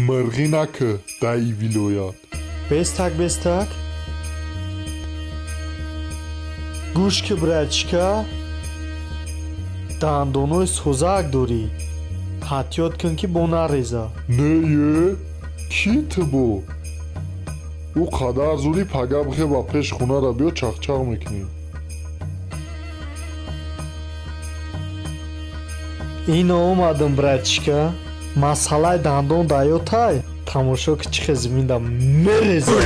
Мирғӣ накӣ дар и вилоят. Бестак, бестак. Гӯш ки, братишка, дандонои созак дорӣ, ҳатиёт кун, ки бо нареза. Не е, кӣ ту бо ӯ қадар зури? Пага бихе, ба пеш хонара биё, чақчақ мекунем. Ино омадам, братишка. Масъалаи дандон даётай, тамошо ки чӣ хел зиминда мереза.